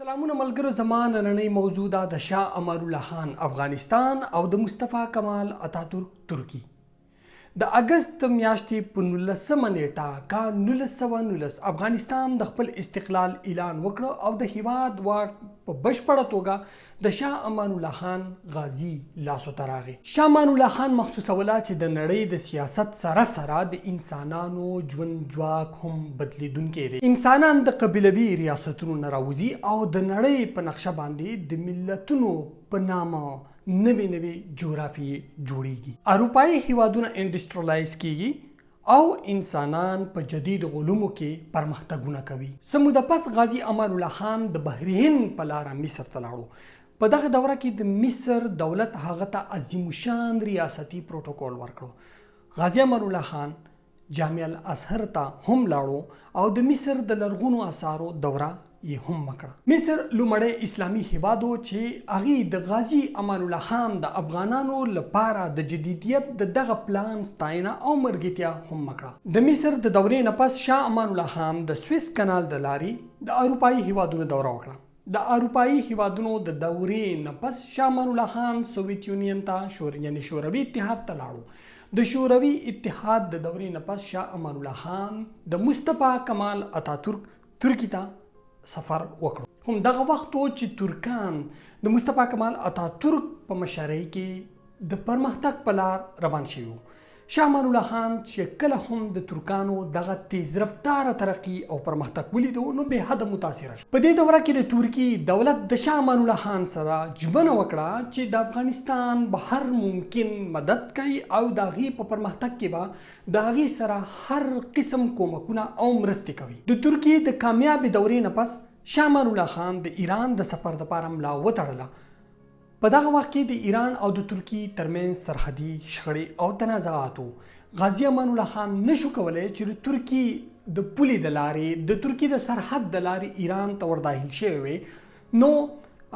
سلامونه ملګرو، زما نننۍ موضوع ده د شاه امان الله خان افغانستان او د مصطفی کمال اتاتورک ترکي. د اګست د میاشتې په 19مه نیټه کال 1919 افغانستان د خپل استقلال اعلان وکړ او د هیواد واک په بشپړه توګه د شاه امان الله خان غازي لاسو ته راغی. شاه امان الله خان مخصوصوله چې د نړۍ د سیاست سره سره د انسانانو ژوند ژواک هم بدلیدونکی دی. انسانان د قبیلوي ریاستونو نه راوځي او د نړۍ په نقشه باندې د ملتونو په نامه نوې نوې جغرافیې جوړیږي. اروپایي هیوادونه انډسټرلایز کیږي او انسانان په جدید علومو کې پرمختګونه کوي. څه موده پس غازي امان الله خان د بحر هند په لاره مصر ته لاړو. په دغه دوره کې د مصر دولت هغه ته عظیم الشان ریاستي پروتوکول ورکړو. غازي امان الله خان جامع الازهر ته هم لاړو او د مصر د لرغونو اثارو دوره یې هم وکړه. مصر لومړی اسلامي هیواد و چې هغوی د غازي امان الله خان د افغانانو له پاره د جدیدیت د دغه پلان ستاینه او مرګتیا هم وکړه. د مصر د دورې نه پس شاه امان الله خان د سویس کانال د لارې د اروپايي هیوادونو دوره وکړه. د اروپايي هیوادونو د دورې نه پس شاه امان الله خان سوویت یونین ته یعنې شوروي اتحاد ته لاړو. د شوروي اتحاد د دورې نه پس شاه امان الله خان د مصطفی کمال اتاتورک ترکي ته سفر وکړو. هم دغه وخت و چې ترکان د مصطفی کمال اتاتورک په مشرۍ کې د پرمختګ په لار روان شوي وو. شاه امان الله خان چې کله هم د ترکانو دغه تیز رفتاره ترقي او پرمختګ ولیدو نو بې حده متاثره شو. په دې دوره کې د ترکي دولت د شاه امان الله خان سره ژمنه وکړه چې د افغانستان به هر ممکن مدد کوي او د هغې په پرمختګ کې به د هغې سره هر قسم کومکونه او مرستې کوي. د ترکیې د کامیابې دورې نه پس شاه امان الله خان د ایران د سفر دپاره ملا وتړله. په دغه وخت کې د ایران او د ترکیې ترمنځ سرحدي شخړې او تنازعات وو. غازي امان الله خان نه شو کولای چې د ترکیې د پولې د لارې د ترکیې د سرحد د لارې ایران ته ورداخل شوی وی نو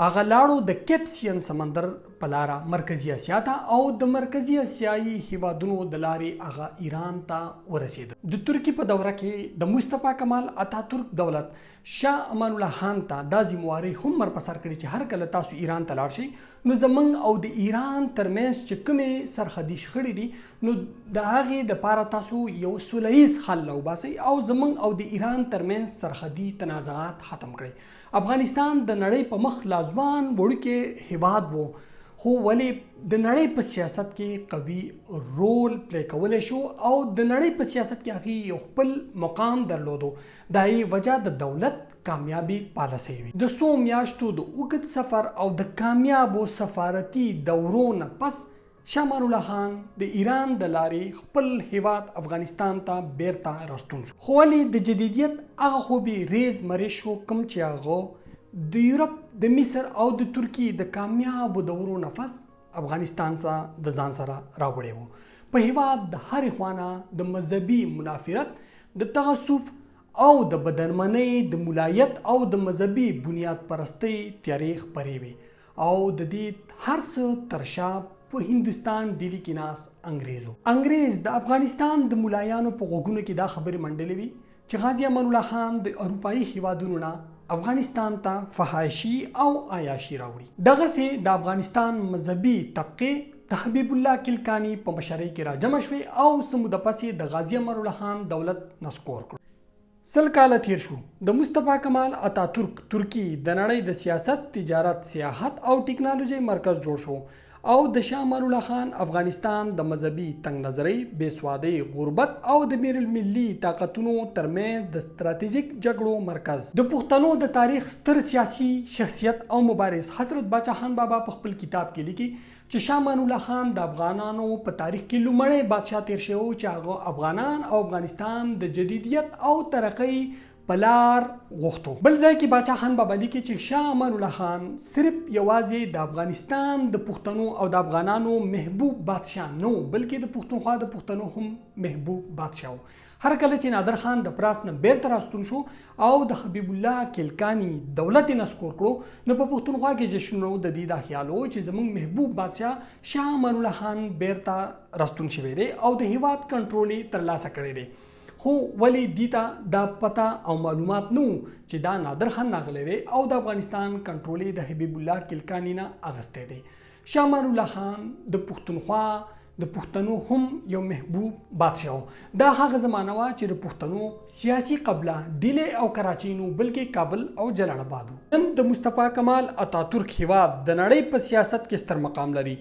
هغه لاړو د کیپسین سمندر په لاره مرکزي اسیا ته او د مرکزي اسیایي هیوادونو د لارې هغه ایران ته ورسید. د ترکي په دوره کې د مصطفی کمال اتاترک دولت شاه امان الله خان ته دا ذمه وارۍ هم ور په سر کړې چې هر کله تاسو ایران ته لاړ شئ نو زمونږ او د ایران ترمنځ چې کومې سرحدي شخړې دي نو د هغې د پاره تاسو یو سوله ییز حل راوباسئ او زمونږ او د ایران ترمنځ سرحدي تنازعات ختم کړئ. افغانستان د نړۍ په مخ لا ځوان وړوکی هیواد وو خو ولې د نړۍ په سیاست کې قوي رول پلی کولی شو او د نړۍ په سیاست کې هغې یو خپل مقام درلودو، د هغې وجه د دولت کامیابې پالیسۍ وې. د څو میاشتو د اوږد سفر او د کامیابو سفارتي دورو نه پس شاه امان الله خان د ایران د لارې خپل هیواد افغانستان ته بیرته راستون شو. خو ولې د جدیدیت هغه خوب یې ریز مریز شو کوم چې هغه د یورپ، د مصر او د ترکیې د کامیابو دورو نه پس افغانستان ته د ځان سره راوړی وو. په هیواد د هرې خوا نه د مذهبي منافرت، د تغصف او د بدنمنۍ، د ملایت او د مذهبي بنیاد پرستۍ تیارې خپرې وې. او د دې هر څه تر شا په هندوستان ډیلي کې ناست انګریز و. انګریز د افغانستان د ملایانو په غوږونو کې دا خبرې منډلې وې چې غازي امان الله خان د اروپایي هیوادونو نه افغانستان ته فحاشي او عیاشي راوړي. دغسې د افغانستان مذهبي طبقې د حبیب الله کلکاني په مشرۍ کې راجمع شوې او څه موده پس یې د غازي امان الله خان دولت نسکور کړو. 100 کاله تېر شو، د مصطفی کمال اتاترک ترکي د نړۍ د سیاست، تجارت، سیاحت او ټکنالوژۍ مرکز جوړ شو او د شاه امان الله خان افغانستان د مذهبي تنګ نظرۍ، بې سوادۍ، غربت او د بین المللي طاقتونو ترمنځ د ستراتیژیک جګړو مرکز. د پښتنو د تاریخ ستر سیاسي شخصیت او مبارز حضرت باچا خان بابا په خپل کتاب کې لیکي چې شاه امان الله خان د افغانانو په تاریخ کې لومړی بادشاه تېر شوی و چې هغه افغانان او افغانستان د جدیدیت او ترقۍ په لار غوښتو. بل ځای کې باچا خان بابا لیکي چې شاه امان الله خان صرف یوازې د افغانستان د پښتنو او د افغانانو محبوب بادشاه نه و بلکې د پښتونخوا د پښتنو هم محبوب بادشاه و. هر کله چې نادر خان د پراس نه بیرته راستون شو او د حبیب الله کلکانی دولت یې نسکور کړو نو په پښتونخوا کې جشنونه وو، د دوی دا خیال و چې زموږ محبوب بادشاه شاه امان الله خان بیرته راستون شوی دی او د هیواد کنټرول یې ترلاسه کړی دی. خو ولې دي ته دا پته او معلومات نه وو چې دا نادر خان راغلی دی او د افغانستان کنټرول یې د حبیب الله کلکاني نه اغستی دی. شاه امان الله خان د پښتونخوا د پښتنو هم یو محبوب بادشاه و. دا هغه زمانه وه چې د پښتنو سیاسي قبله ډیلی او کراچۍ نه وو بلکې کابل او جلال اباد وو. نن د مصطفی کمال اتاترک هیواد د نړۍ په سیاست کې ستر مقام لري.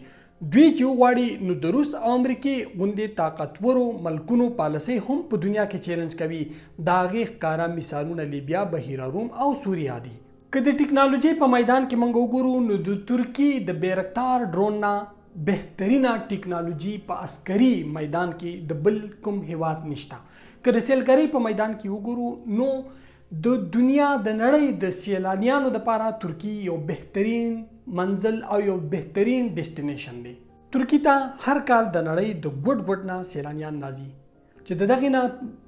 دوی چې وغواړي نو د روس او امریکې غوندې طاقتورو ملکونو پالسۍ هم په دنیا کې چیلنج کوي. د هغې ښکاره مثالونه لیبیا، بحیره روم او سوریه دي. که د ټکنالوجۍ په میدان کې موږ وګورو نو د ترکي د بیرکتار ډرون نه بهترینه ټکنالوجي په عسکري میدان کې د بل کوم هیواد نشته. که د سیلګرۍ په میدان کې وګورو نو د دنیا د نړۍ د سیلانیانو لپاره ترکي یو بهترین منزل او یو بهترین ډیسټینیشن دی. ترکي ته هر کال د نړۍ د ګوټ ګوټ نه سیلانیان راځي. چې د دغې نه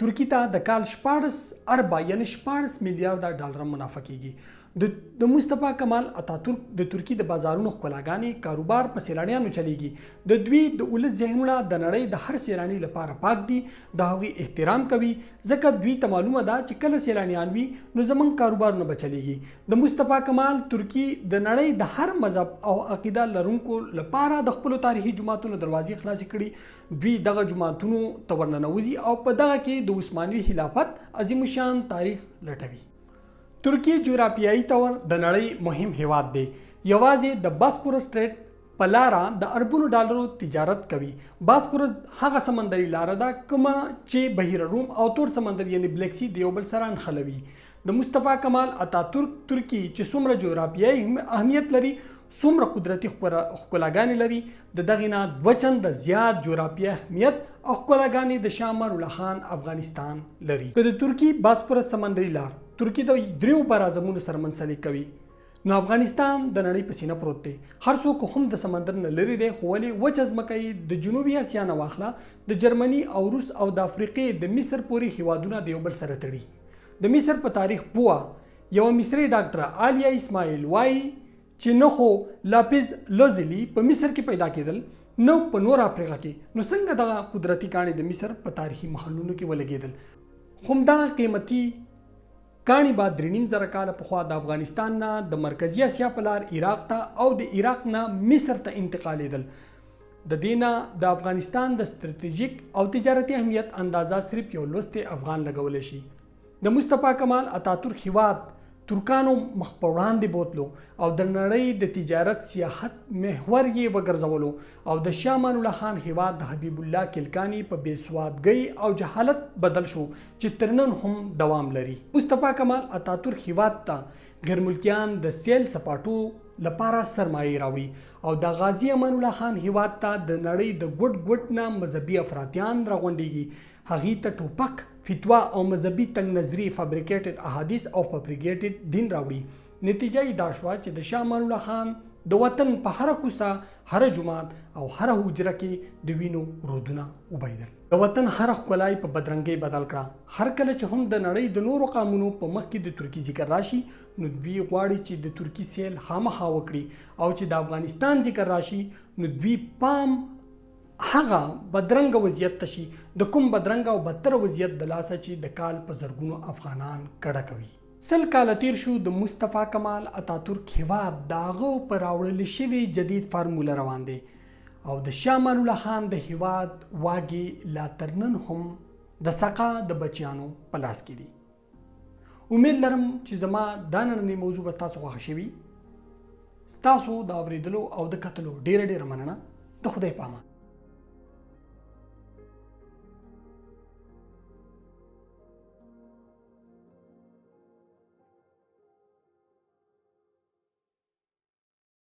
ترکي ته د کال 16 اربه یعنی 16 میلیارده ډالره منافع کیږي. د د مصطفی کمال اتاتورک د ترکي د بازارونو ښکلاګانې کاروبار په سیلانیانو چلیږي. د دوی د ولس ذهنونه د نړۍ د هر سیلاني لپاره پاک دي، د هغوی احترام کوي، ځکه دوی ته معلومه ده چې کله سیلانیان وي نو زمونږ کاروبارونه به چلیږي. د مصطفی کمال ترکي د نړۍ د هر مذهب او عقیده لرونکو لپاره د خپلو تاریخي جوماتونو دروازې خلاصې کړي. دوی دغه جوماتونو ته ورننوځي او په دغه کې د عثماني خلافت عظیم الشان تاریخ لټوي. ترکیه جغرافیایي طور د نړۍ مهم هیواد دی. یوازې د باسپورس سټریټ په لاره د اربونو ډالرو تجارت کوي. باسپورس هغه سمندري لاره ده کومه چې بحیره روم او تور سمندر یعنی بلیک سی د یو بل سره نښلوي. د مصطفی کمال اتاتورک ترکي چې څومره جغرافیایي اهمیت لري، څومره قدرتي ښکلاګانې لري، د دغې نه دوه چنده زیات جغرافیایي اهمیت او ښکلاګانې د شاه امان الله خان افغانستان لري. که د ترکي باسپورس سمندري لار ترکي د دریو براعظمونو سره منسلک کوي، نو افغانستان د نړۍ په سینه پروت دی. هر څو که هم د سمندر نه لرې دی، خو ولې وچه ځمکه یې د جنوبي اسیا نه واخله د جرمني او روس او د افریقې د مصر پورې هیوادونه د یو بل سره تړي. د مصر په تاریخ پوه یوه مصرۍ ډاکټره عالیه اسماعیل وايي چې نه خو لاپیز لوزلي په مصر کې پیدا کېدل نه په نوره افریقا کې، نو څنګه دغه قدرتي کاڼي د مصر په تاریخي محلونو کې ولګېدل؟ خو همدغه قیمتي کاڼي به 3500 کاله پخوا د افغانستان نه د مرکزي اسیا په لار عراق ته او د عراق نه مصر ته انتقالېدل. د دې نه د افغانستان د ستراتیژیک او تجارتي اهمیت اندازه صرف یو لوستی افغان لګولی شي. د مصطفی کمال اتاترک هیواد ترکانو مخ په وړاندې بوتلو او د نړۍ د تجارت سیاحت محور یې وګرځولو او د شاه امان الله خان هیواد د حبیب الله کلکاني په بې سوادګۍ او جهالت بدل شو چې تر نن هم دوام لري. مصطفی کمال اتاترک هیواد ته غیرملکیان د سیل سپاټو لپاره سرمایې راوړي او د غازي امان الله خان هیواد ته د نړۍ د ګوټ ګوټ نه مذهبي افراطیان راغونډیږي، هغوی ته ټوپک، فتوا او مذهبي تنګ نظري، فبریکیټډ احادیث او فبریګیټډ دین راوړي. نتیجه یې دا شوه چې د شاه امان الله خان د وطن په هره کوڅه، هره جومات او هره حجره کې د وینو رودونه وبهیدل. د وطن هره ښکلا یې په بدرنګۍ بدل کړه. هر کله چې هم د نړۍ د نورو قامونو په مخ کې د ترکي ذکر راشي نو دوی غواړي چې د ترکي سیل خامخا وکړي او چې د افغانستان ذکر راشي نو دوی پام هغه بدرنګ وضعیت ته شي د کوم بدرنګ او بدتر وضعیت د لاسه چې د کال په زرګونو افغانان کډه کوي. 100 کاله تیر شو د مصطفی کمال اتاتورک هیواد د هغه په راوړل شوې جدید فارموله روان دی او د شاه امان الله خان د هیواد واګې لا تر نن هم د سقا د بچیانو په لاس کې دي. امید لرم چې زما دا نننۍ موضوع به ستاسو خوښه شوي. ستاسو د اوریدلو او د کتلو ډیره ډیره مننه. د خدای په امان.